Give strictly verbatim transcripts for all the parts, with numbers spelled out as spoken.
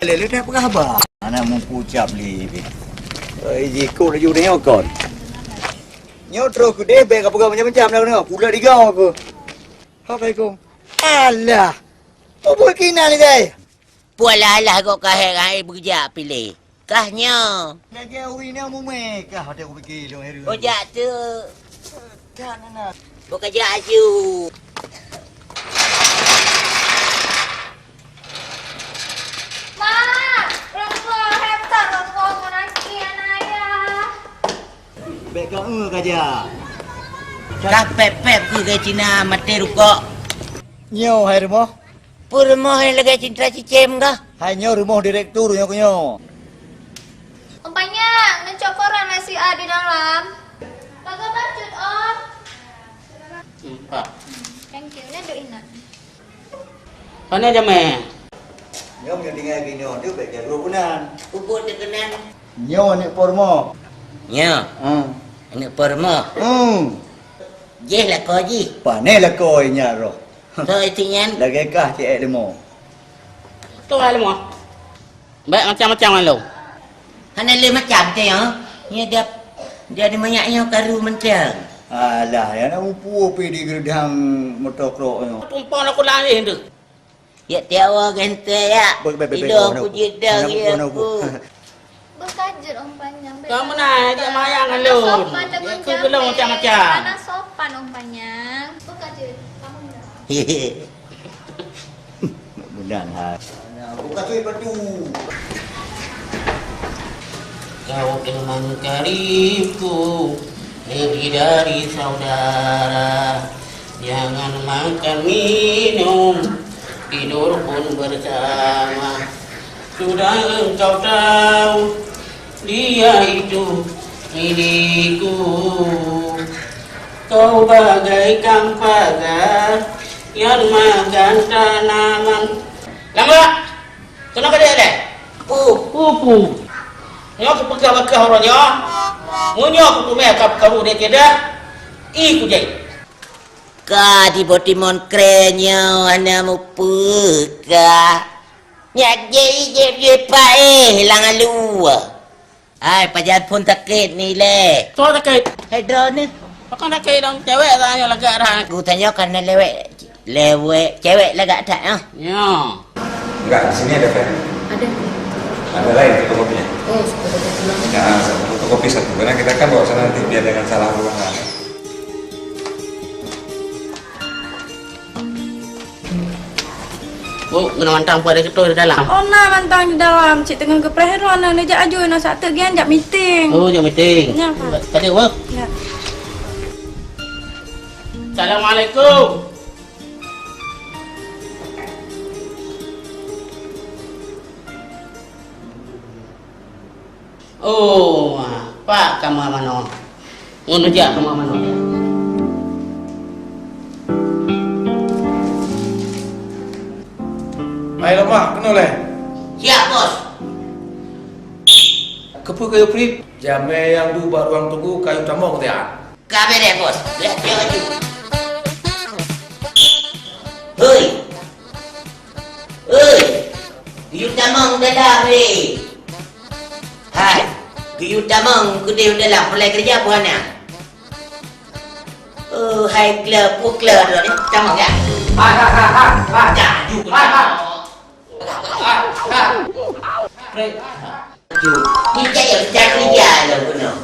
Lé, lé, dah peugah haba. Anak mupu cap li. Oi, jikuk laju nyoe kon. Nyoe troh keudeh, bèk kapeugah macam-macam dah keunoe. Pula digau aku. Assalamualaikum. Alah. Oh, buat kinan ni, guys. Pualah-alah gok kahek ngon ai beujak piléh. Kah nyoe. Lagèe ureueng inong mumè kah watèe kupike lôn, Heru. Ojak tu. Dah, nah, nah. Buka jak aju. Mak, rukok, heptah rukok, ngon aki anak ayah. Bèk ka eu ka jak. Kah pèp-pèp keu gaya Cina maté rukok. Nyoe hai rumoh. Peue rumoh nyang lagèe cintra cicém kah? Hai nyoe rumoh direktur nyoe keunyoe. Om Panyang, neucok koran lé si A di dalam. Bagoe bacut, Om. Empat. Thank you. Nyan duek inan. Pane jamé? Nyoe meunyoe tinggai binoe tu bèk jaroe bunan. Ubot teuh keunan. Nyoe aneuk po rumoh. Nyoe. Hmm. Aneuk po rumoh. Hmm. Jih lakoe jih. Pane lakoe nyan roh. Soe isi nyan? Lagèe kah cit ék leumo. Toh hai leumo. Bèk macam-macam ngon lôn. Hana lé macam teuh, ha? Nyoe dia, dia di manyak nyoe karu mantong. Alah, ya nak mupu pi di geudang moto krok nyoe. Tumpang aku laén tu. Ya tiawa gente ya. Bèk, bèk, bèk, bèk, Ido aku jidang ya aku. Beukajut Om Panyang. Kamu na, jak mayang ngon lôn. Sopan dengan jamé. Aku belum macam-macam. Hana sopan Om Panyang. Beukajut. Kamu na. Mudah-mudahan. Buka suit batu. Kau teman karibku, lebih dari saudara. Jangan makan minum, tidur pun bersama. Sudah engkau tahu, dia itu milikku. Kau bagaikan pagar yang makan tanaman. Lambat! Keunoe ka deh. Pu. Pu, pu. Nyoe kupeugah-peugah uroe nyoe. Meunyoe kuteumé ka karu deh cedeh, i kujai. Ka tiboh timon kre nyoe hana mupeue ka. Nyak jai jép jép paéh lam alue. Hai, pajan phôn sakét ni lé. Soe sakét? Hai, droeneuh. Pakon sakét dong, cewek tanya lagak dah. Geutanyoe kan lewek, lewek cewek lagak that, ah. Ya. Enggak, di sini ada pen. Ada. Ada lain fotokopinya? Oh, fotokopi ulang. Ya, satu fotokopi satu. Karena kita kan bawa sana nanti biar jangan salah ruangan. Oh, keuneuk mantong peue, ada keutôi di dalam. Oh, na mantong di dalam. Cit teungoh geupreh droeneuh, neujak aju, na sateuk gian jak meeting. Oh, jak meeting. Nya, Pak. Tadi work? Ya. Assalamualaikum. Oh, pak kama manoe. Ngon neujak kama manoe. Hai lemak, keunoe lé. Siap, Bos. Keupeue kayue prip? Jamé nyang duek bak ruang tunggu kayue tamong tian. Ka beres, Bos. Lheuh tiep aju. Hei! Hei! Geuyue tamong dalam, hei! Hai! Geuyue tamong keudeh dalam, peureulèe keureuja peue hana? Oh, hai kleu, peue kleu droeneuh, tamong ya? Hai, hai, hai, hai, hai. Dah, aju. Hai, hai. Ju, ni cak nyang cak keureuja lom keunoe.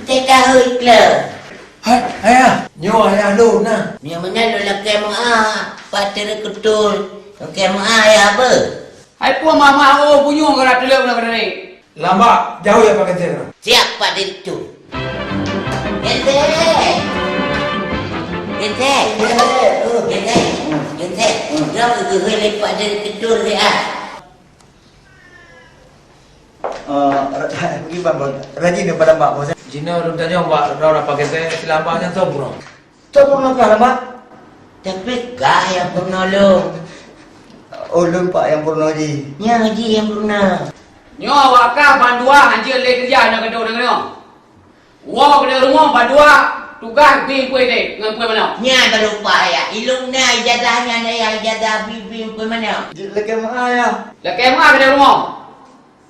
Teuka hôi kleu. Hai, ayah, nyoe ayah lôn na. Nyang meunan lôn lakèe meu'ah, Pak Direktur. Lakèe meu'ah ayah beuh. Hai puih mama, oh, bunyong geura tuleueng na keudari. Lambak, jauh ya Pak Genteng. Siap, Pak Direktur. Genteng. Genteng. Genteng. Genteng. Genteng. Genteng. Genteng. Genteng. Genteng. Eh, ra-, bagaimana, Bos? Rajin daripada Mak, Bos, eh? Jinoe lôn tanyong bak droe Pak Genteng, si Lambak nyan soe bunoe? Soe bunoe kah, Lambak? Tapi kah nyang bunoe lôn. Oh, lôn pak nyang bunoe jih. Nyan jih nyang bunoe. Nyoe awak kah bandua hanjeuet lé keureuja nyoe keunoe, nyoe. Woe keudeh rumoh bandua tugaih bi peue deh ngon peue manoe. Nyan baru payah. Ilôn na ijazah nyan, ayah, ijazah bi, bi peue manoe. Jeuet lakèe meu'ah, Yah. Lakèe meu'ah keudeh rumoh.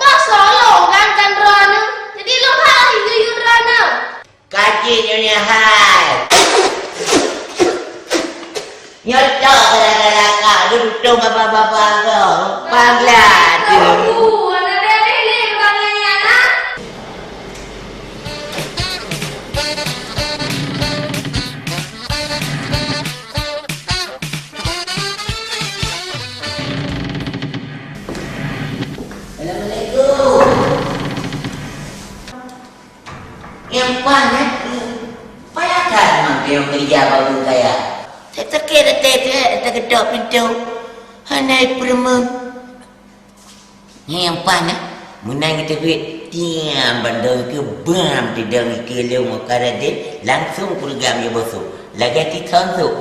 Bah, soe lôn kan, kan droeneuh. Jadi lôn hai geuyue droeneuh. Ka jeuet nyoe hai. Nyoe tok gara-gara kau, lôn tutong baba-baba kau. Panglah tu. Assalamualaikum. Nyang paih, eh? Payah that mang keunong keurija bak ureueng kaya. Sakét até teuh, teukeudok pintoe. Hana ipeureumeun. Nyang paih, eh? Meunan geuteubiet, tiam bandong ikeue bam teudong ikeue lôn meukarat deh, langsong kureugam jeuet boh sôk. Lagèe tithon sôk.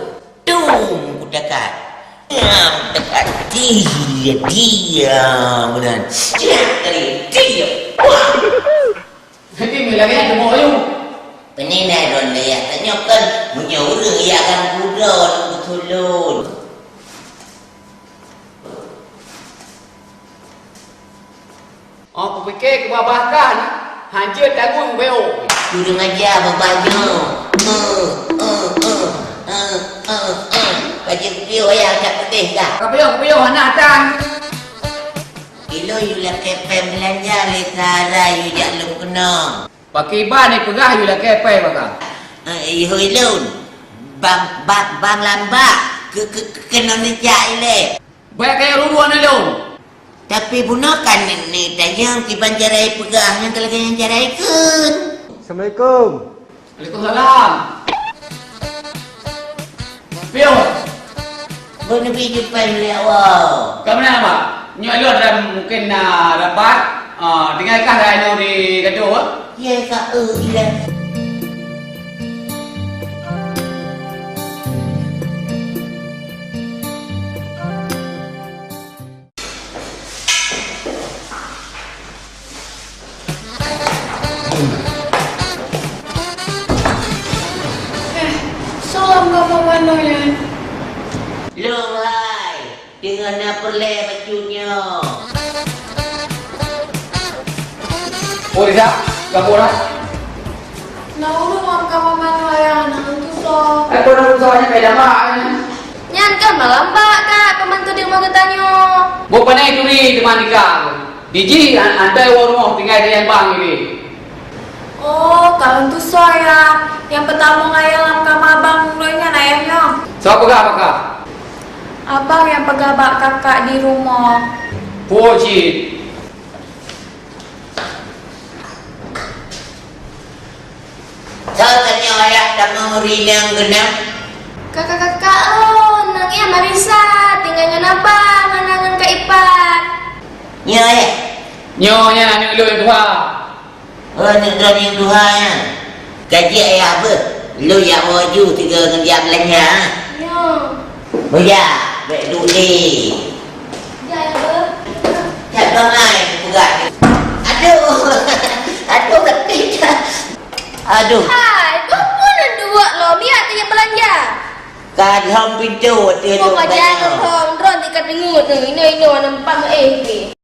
Tum kutakat. Ngam takat. Dia, dia. Meunan. Dia tadi. Dia. Wah. Jadi, lagèe nyan teumok ayong. Peunina droeneuh ya, tanyoe kan meunyoe ureueng ya ganggu droeneuh beutulon. Oh, kupike keubah-bah kah na? Hanjeuet tanggong beo. Kurang aja babah nyoe. Eh, eh, eh, eh, eh, eh. Bajeuet piôh ya, cak peudeh dah. Ka piôh, ka piôh, hana atan. Ilôn yue lakèe pèng beulanja lé Sarah yue jak lôn keunong. Pakriban ipeugah yue lakèe pèng baka? Eh, yue ilôn. Bang, bang, bang lambak. Ke, ke, ke, keunong neujak ilèe. Bèk kaya ruruan ilôn. Tapi bunoe kan ni, ni tanyong kiban cara ipeugah nyang keu lagèe nyang cara ikheun. Assalamualaikum. Waalaikumsalam. Piôh. Beuneubri jumpai lé Allah. Ka meunan, Mak? Nyoe lôn dah mungkin na rapat. Ah, tinggai kah dah anu di gadoh, eh? Ye, ka, eh, ilèe. Eh, soe lam kama manoe nyan? Lôn hai, teungoh na peureulèe bacut nyoe. Oh, Risa, gapo dah? Na ureueng lam kama manoe ayah, na ureueng tusoe. Eh, peue na tusoe nyan, beda mak nyan. Nyan kan malam bak, Kak, pembantu di rumah geutanyoe. Bôh pané turi teuma nikah. Di jih an-, antai woe rumoh tinggai di Lembang ini. Oh, kalon tusoe ya. Nyang peutamong ayah lam kama abang nyan ayah nyoe. Soe peugah baka? Abang nyang peugah bak kakak di rumoh. Puji. Soe tanyoe ayah tamong rinang geunang? Kakak-kakak, oh, nang iya Marisa, tinggai ngon abang, hana ngon Kak Ipan. Nyoe ayah? Nyoe nyan aneuk lôn nyang tuha. Oh, aneuk droe nyang tuha nyan. Ka jeuet ayah beuh. Lôn jak woe ju sigoe ngon jak beulanja. Nyoe. Beuh jak, bèk duek lé. Jak, ya, beuh. Jak dong ai, peugah. Aduh. Hai, boh pun duek lom, ya, tanya belanja. Ka lhom pintoe, teuh. Oh, lhom pajan belanja. Lhom, droen tika teungut ni. Ino, ino, nampak eh, eh.